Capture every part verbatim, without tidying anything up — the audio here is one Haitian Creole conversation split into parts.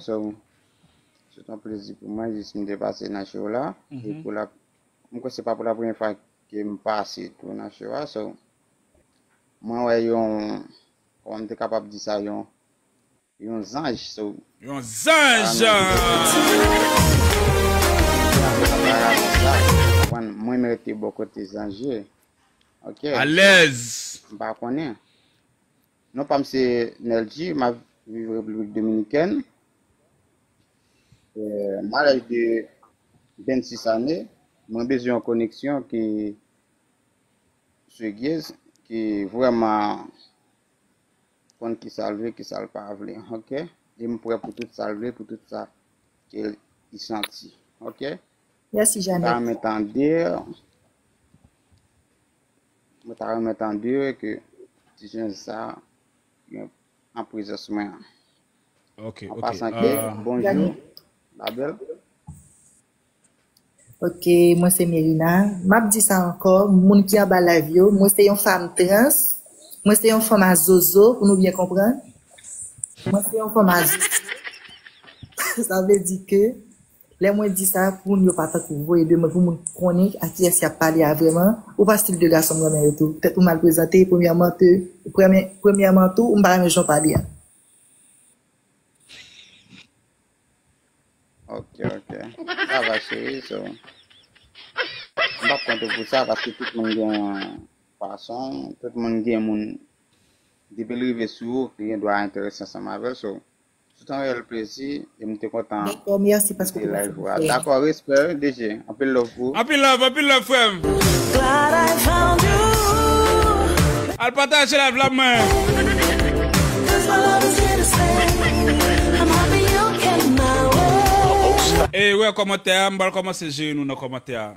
So, se yon plezi pou mwen, jis m te pase nan show la. E pou la, m kwè se pa pou la premye fwa ke m pase tou nan show a. So, mwen wè yon, kòman m te kapab di sa, yon, yon zanj. So, yon zanj! Mwen, mwen rete bò kote zanj yo. Ok. Alèz. M pa konnen. Non pa m se Nelji, m ap viv Repiblik Dominikèn. Euh, m a laj de vennsis ane, mwen bezwen yon koneksyon ki serye, ki vrèman konn ki sa l vle, ki sa l pa vle, ok? E m prè pou tout sa l vle, pou tout sa ke li santi, ok? Mèsi, Janèt. Mwen ta renmen tande, mwen ta renmen tande ke ti jan sa gen an prezans mwen an. Ok, ok. An pasan ke, bonjou, la belle. Ok, mwen se Merina. M ap di sa ankò, moun ki anba live yo, mwen se yon fanm trans, mwen se yon fanm a zozo, pou nou byen konprann. Mwen se yon fanm a zozo. Sa vle di ke, lè mwen di sa, pou moun yo pa tankou voye de mwen, pou moun konnen a kiyès y ap pale a vrèman, ou pa stil de gason m renmen yo tou. Petèt ou mal prezante, premyèman, te, premye, premyèman tou, m pa renmen jan w pale a. Ok, ok. Sa va, cheri, so, m p ap konte pou sa, paske tout moun gen fason, tout moun gen moun, depi l rive sou ou, li gen dwa enterese ansanm avè l, so, se te yon reyèl plezi, e m te kontan. Dakò, mèsi paske w te live la. Dakò, respè, D J, anpil love pou ou. Anpil love, anpil love, frè m. Al pataje live la, mwen. E wè kòmantè a, m pral kòmanse jere nou nan kòmantè a.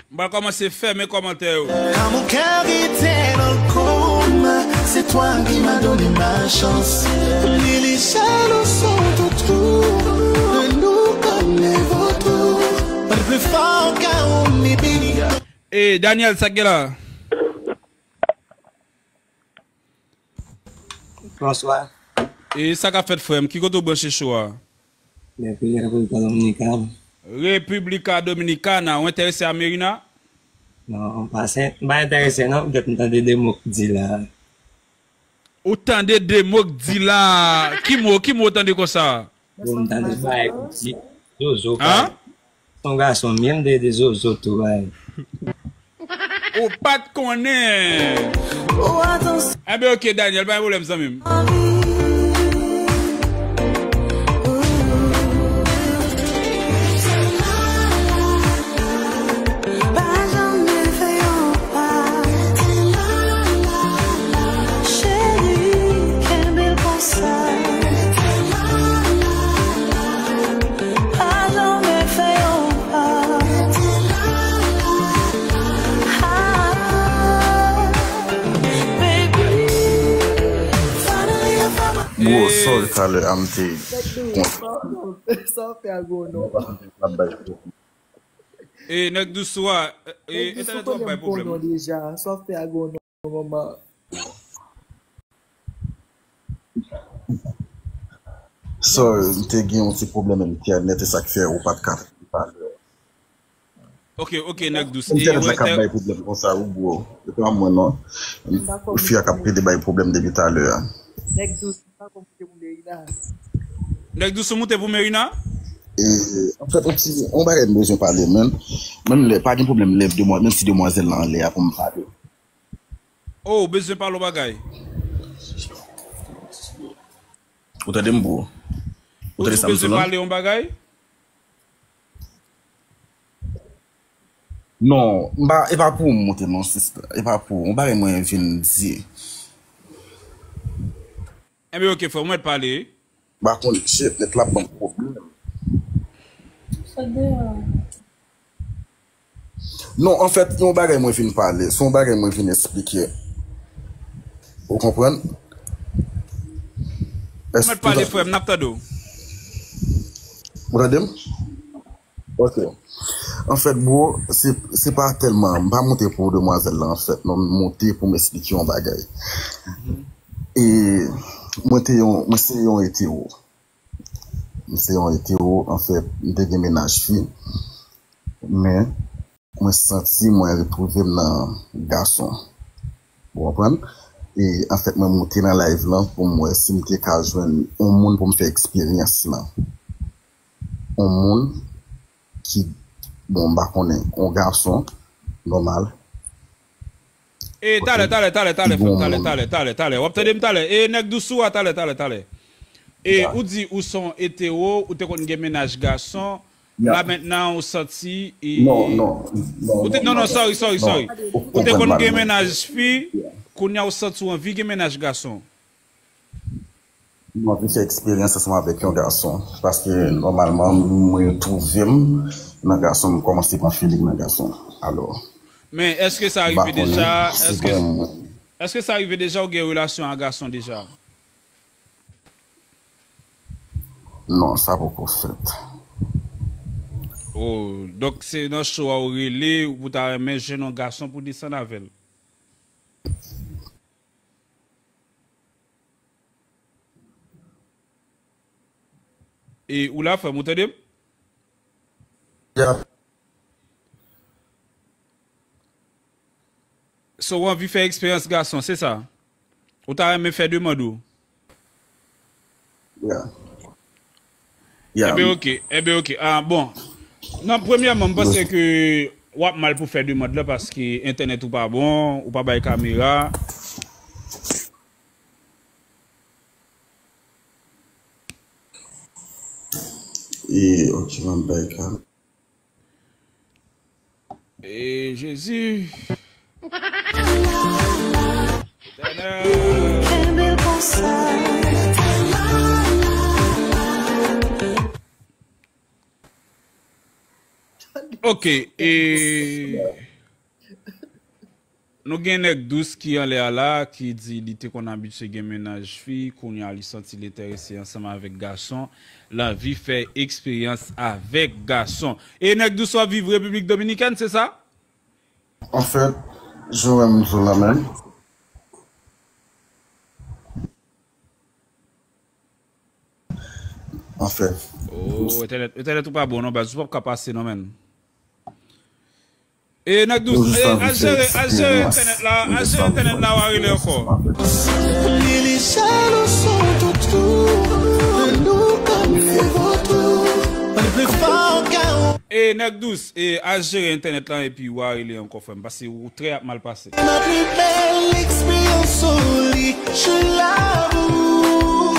M pral kòmanse fèmen kòmantè yo. Quand mon cœur était dans le coma, c'est toi qui m'as donné ma chance. Et les jaloux sont autour de nous comme les vautours. Pas de plus fort qu'un homme n'est béni. E Daniel, sa k gen la? Bonswa. E sa k ap fèt, frè m? Ki kote w branche show a? Depi República Dominicana. República Dominicana. Ou enterese a Merina? Non, m pa se, m pa enterese non, petèt m tande de mo k di la. Ou tande de mo k di la? Ki mo, ki mo w tande konsa? Bon, m tande bagay k di zozo. An? Se yon gason m ye, m te di zozo tou, bay. Ou pa t konnen. Enben, ok, Daniel, pa gen pwoblèm, zanmi m. Pa janmen fè yon pa. Ah, baby, finally I found my... Bro, sorry, talè a m te konn... Sa w fè a gwo non. E nèg dous ou a, e entènèt ou ap bay pwoblèm. Sa w fè a gwo non, manman. Sorry, m te gen yon ti pwoblèm entènèt, e sa k fè ou pa t ka pale. Ok, ok, nèg dous. Entènèt la k ap bay pwoblèm konsa, wi, bro. Se pa mwen, non. Fi a k ap plede bay pwoblèm depi talè a. Nèg dous, m pa konn kote pou Merina. Nèg dous, ou moute pou Merina? E, anfèt, yon ti, yon bagay m bezwen pale, menm. Menm lè, pa gen pwoblèm, lè demwa-, menm si demwazèl la anlè a pou m pale. Oh, ou bezwen pale yon bagay? Ou tande m, bro? Ou tande sa m di la? Ou bezwen pale yon bagay? Non, m pa, e pa pou m monte non, sista. E pa pou yon bagay mwen vin di. Enben, ok, frè, ou mèt pale. M pa konn, shit, nèt la ban m pwoblèm. Sa deyò. Non, anfèt, yon bagay mwen vin pale, se yon bagay mwen vin esplike. Ou konprann? Ou mèt pale, frè m, n ap tande w. Ou tande m? Ok. Anfèt, bro, se, se pa tèlman, m pa monte pou demwazèl la, anfèt, non, m monte pou m esplike yon bagay. E mwen te yon, mwen se yon etero. M se yon etero, anfèt, m te gen mennaj fi, men mwen santi mwen retwouve m nan gason. Ou konprann? E anfèt, mwen moute nan live lan pou m wè si m te ka jwenn yon moun pou m fè eksperyans lan. Yon moun ki, bon, m pa konnen, yon gason nòmal. E talè, talè, talè, talè, frè m, talè, talè, talè, talè. W ap tande m talè. E nèg dous ou a, talè, talè, talè. E ou di ou se yon etero, ou te konn gen mennaj gason, la mentnan ou santi. Non, non, non, non, non, sorry, sorry, sorry. Ou te konn gen mennaj fi, kounye a ou santi ou anvi gen mennaj gason. Mwen anvi fè eksperyans ansanm avèk yon gason, paske nòmalman mwen retwouve m nan gason, m kòmanse pran feeling nan gason. Alò, men èske sa rive deja? Èske, èske sa rive deja ou gen relasyon a gason deja? Non, sa poko fèt. Oh, donk se nan show a ou rele ou ta renmen jwenn yon gason pou desann avè l. E ou la, frè m, ou tande m? Ya. So, ou anvi fè eksperyans gason, se sa? Ou ta renmen fè demann ou? Ya. Ya. Enben, oke. Enben, oke. Ah, bon. Non, premyèman, m panse ke w ap mal pou fè demann lan paske entènèt ou pa bon, ou pa bay kamera. E, oke, m ap bay kamera. E Jezi. Etènèl. Ok, e nou gen nèg dous ki anlè a la, ki di li te konn abitye gen mennaj fi, kounye a li santi l enterese ansanm avèk gason, l anvi fè eksperyans avèk gason. E nèg dous w ap viv Repiblik Dominikèn, se sa? Anfèt, jan w wè m di w la menm. Anfèt. Oh, entènèt, entènèt ou pa bon non, baz, ou p ap ka pase non, menn. E nèg dous, e, al jere, al jere entènèt la, al jere entènèt la, w a rele ankò. Les jaloux sont autour de nous comme les vautours. Le plus fort chaos. E nèg dous, e, al jere entènèt la epi w a rele ankò, frè m, paske ou trè ap mal pase. Ma plus belle expérience au lit, je l'avoue.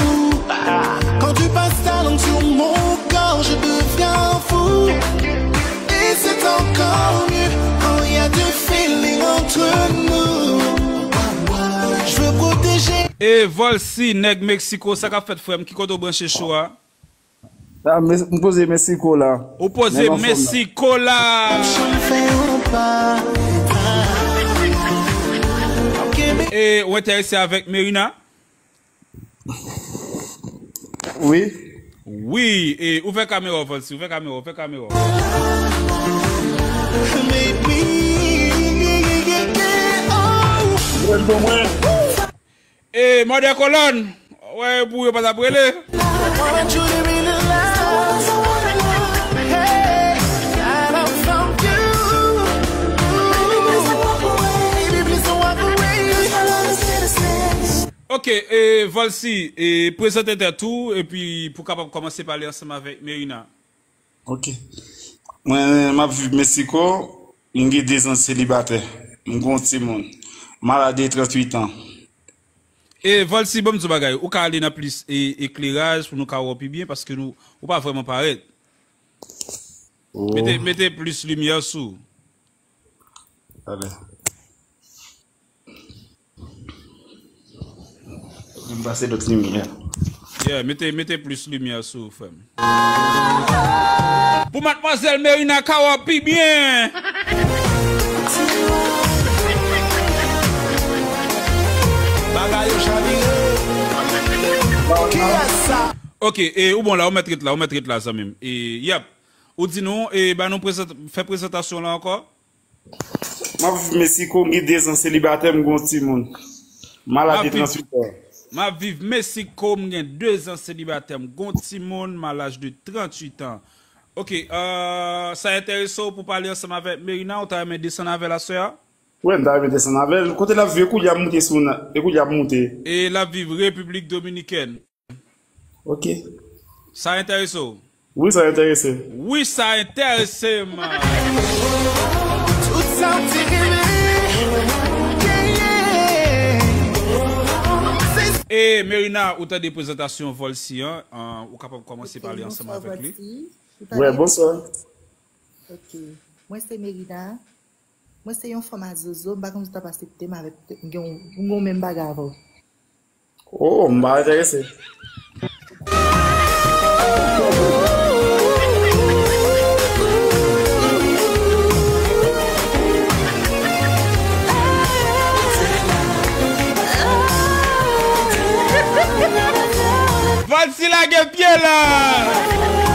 Quand tu passes ta langue sur mon corps, je deviens fou. Et c'est encore mieux quand il y a du feeling entre nous. Je veux protéger. E Volcy, nèg Mexico, sa k ap fèt, frè m? Ki kote w branche show a? Ah, m poze Mexico la. Ou poze Mexico la. E ou enterese avèk Merina? Wi. Wi, e ouvè kamera w, Volcy, ouvè kamera w, ouvè kamera w. E mòdè kolòn, wè pou yo pa t ap rele. Ok, e Volcy, e prezante tèt ou epi pou kapab kòmanse pale ansanm avèk Merina. Ok. Mwen, m ap viv Mexico, m gen de zan selibatè. M gen yon timoun. M malad de tranntuit an. E Volcy, ban m di w bagay, ou ka ale nan plis e, ekleraj pou nou ka wè w pi byen, paske nou, ou pa vrèman parèt. Mete, mete plis limyè sou. Talè. M pase lòt limyè. Yeah, mete, mete plis limyè sou, frè m. Pou madmwazèl Merina ka wè w pi byen. Bagay yo chavire. Kiyès sa? Ok, e ou bon la, ou mèt ret la, ou mèt ret la, zanmi m. E, yap. Ou di nou, e, ba nou prezant-, fè prezantasyon la ankò. M ap viv Mexico, m gen de zan selibatè, m gen yon timoun. M malad de tranntuit an. M ap viv Mexico, m gen de zan selibatè, m gon timoun, m a laj de tranntuit an. Ok, euh, sa enterese w pou pale ansanm avèk Merina, ou ta renmen desann avè l aswè a? Wè, m ta renmen desann avè l. Kote l ap viv? Koulye a m moute sou nan, e koulye a m moute. E l ap viv Repiblik Dominikèn. Ok. Sa enterese w? Wi, sa enterese m. Wi, sa enterese m. Tout sa w te renmen. Yeah, yeah. E Merina, ou tande prezantasyon Volcy an, an, ou kapab kòmanse pale ansanm avèk li. Wè, bonswa. Ok. Mwen se Merina. Mwen se yon fanm a zozo, m pa konn si w t ap asepte m avèk, m gen yon, m gen yon menm bagay avè w. Oh, m pa enterese. Volcy lage pye la!